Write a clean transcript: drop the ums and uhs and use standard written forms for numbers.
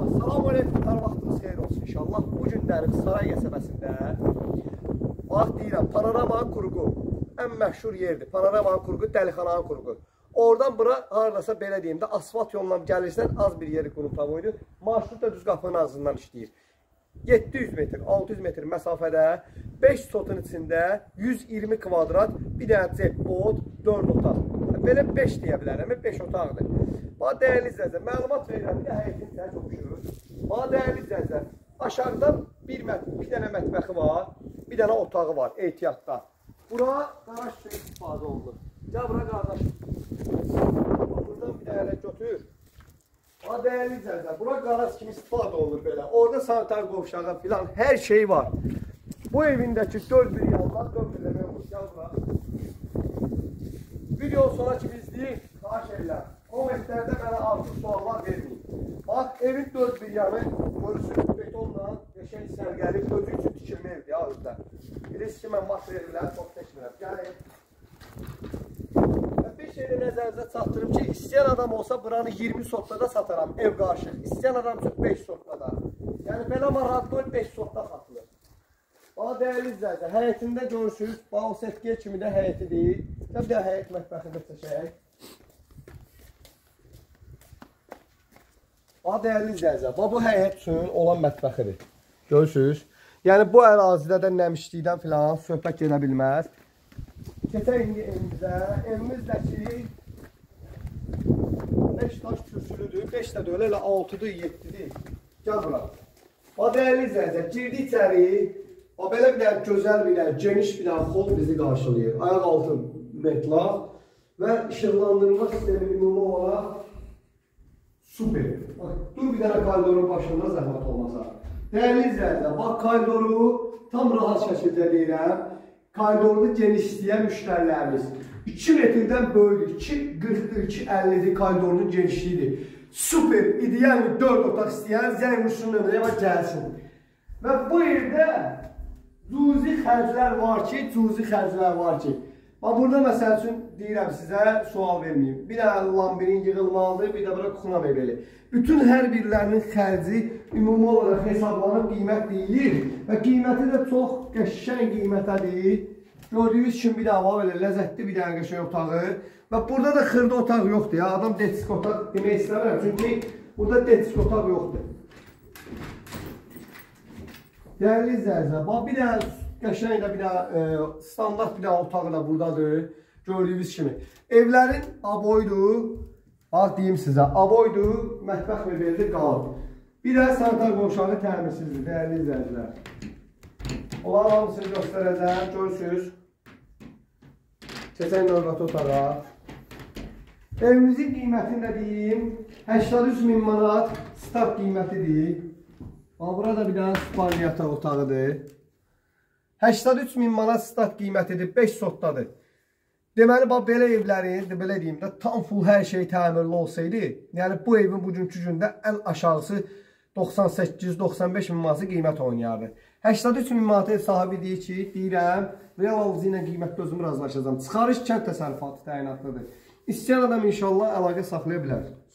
Salam aleyküm, hər vaxtınız xeyir olsun inşallah. Bu günlərim Saray qəsəbəsində, bax deyirəm, Panorama Kurgu, ən məşhur yerdir. Panorama Kurgu, Dəlixananın Kurgu. Oradan bura, haradasa belə deyim də, asfalt yolla gəlirsən, az bir yeri qruntovoydur. Marşrut da düz qapının ağzından işləyir. 700 metr, 600 metr məsafədə, 5 sotun içində 120 kvadrat, bir dənə cep-bot, 4 otaq. Belə 5 deyə bilərəm, 5 otaqdır. Bax, dəyərli izləyicilər, məlumat verirəm, bir də həyətin içinə qovuşur. Bax, dəyərli izləyicilər, aşağıda bir dənə mətbəxi var, bir dənə otağı var ehtiyatda. Bura qaraj üçün istifadə olunur. Gəl bura qardaş. Buradan bir dənə götür. Bax, dəyərli izləyicilər, bura qaraj kimi istifadə olunur belə. Orada sanitar qovşağı filan hər şey var. Bu evindəki 4 bir yandan 4 bir eləmək olur. Gəl bura. Video sona kimi izləyin, xahiş edirəm. Kommentlərdə mənə artıq suallar verməyin. Bax, evin 4 bir yanı görürsünüz, betonla qəşəng sərgəli, özü üçün tikilmə evdir ya özdə. Bilirsiniz ki, mən makro evləri çox seçmirəm. Gəlin. Bir şey də nəzərinizə çatdırım ki, istəyən adam olsa buranı 20 sotda da sataram, ev qarışıq. İstəyən adam üçün 5 sotda da. Yəni, belə maraqlı 5 sotda satılır. Bax, dəyərli izləyicilər, həyətində görürsünüz, bax, o setkiyə kimi də həyəti deyil. Bir də həyət mətbəxində çəkək. Bax, dəyərli izləyicilər, bax, bu həyət üçün olan mətbəxidir. Görürsünüz. Yəni, bu ərazidə də nəmişlikdən filan söhbət gedə bilməz. Keçək indi evimizə. Evimiz də ki, 5 daş kürsülüdür. 5 də deyil, elə 6-dır, 7-dir. Gəl bura. Bax, dəyərli izləyicilər, girdik içəri. Bax, belə bir dənə gözəl bir dənə, geniş bir dənə xol bizi qarşılayır. Ayaq altı metlaq və işıqlandırma sistemi ümumi olaraq super. Bax, dur bir dənə koridorun başında zəhmət olmasa. Dəyərli izləyicilər, bax, koridoru tam rahat şəkildə deyirəm. Koridorunu genişləyən müştərilərimiz 2 metrdən böyüdür, 2,40-dır, 2,50-dir koridorunun genişliyidir. Super, ideal 4 otaq istəyən zəng vursun nömrəyə, bax, gəlsin. Və bu evdə cüzi xərclər var ki, cüzi xərclər var ki. Bax, burada məsəl üçün deyirəm sizə, sual verməyim. Bir dənə lambirin yığılmalıdır, bir də bura kuxuna mebeli. Bütün hər birlərinin xərci ümumi olaraq hesablanıb qiymət deyilir və qiyməti də çox qəşəng qiymətədir. Gördüyünüz kimi bir dənə var, belə ləzzətli bir dənə qəşəng otağı. Və burada da xırda otaq yoxdur ya, adam detsk otaq demək istəmirəm, çünki burada detsk otaq yoxdur. Dəyərli izləyicilər, bax, bir dənə qəşəng də bir dənə standart bir dənə otağı da buradadır, gördüyünüz kimi. Evlərin aboydur, bax deyim sizə, aboydur, mətbəx mebelidir, qalıb. Bir də sanitar qovşağı təmirsizdir, dəyərli izləyicilər. Onların hamısını göstərəcəm, görürsünüz. Keçək növbəti otağa. Evimizin qiymətini də deyim, 83 min manat start qiymətidir. Bax, burada bir dənə spalni yataq otağıdır. 83 min manat start qiymətidir, 5 sotdadır. Deməli, bax, belə evlərin, belə deyim də, tam full hər şey təmirli olsaydı, yəni bu evin bugünkü gündə ən aşağısı 98-95 min manatı qiymət oynayardı. 83 min manat ev sahibi deyir ki, deyirəm, real alıcı ilə qiymətdə özümü razılaşacağam. Çıxarış kənd təsərrüfatı təyinatlıdır. İstəyən adam inşallah əlaqə saxlaya bilər.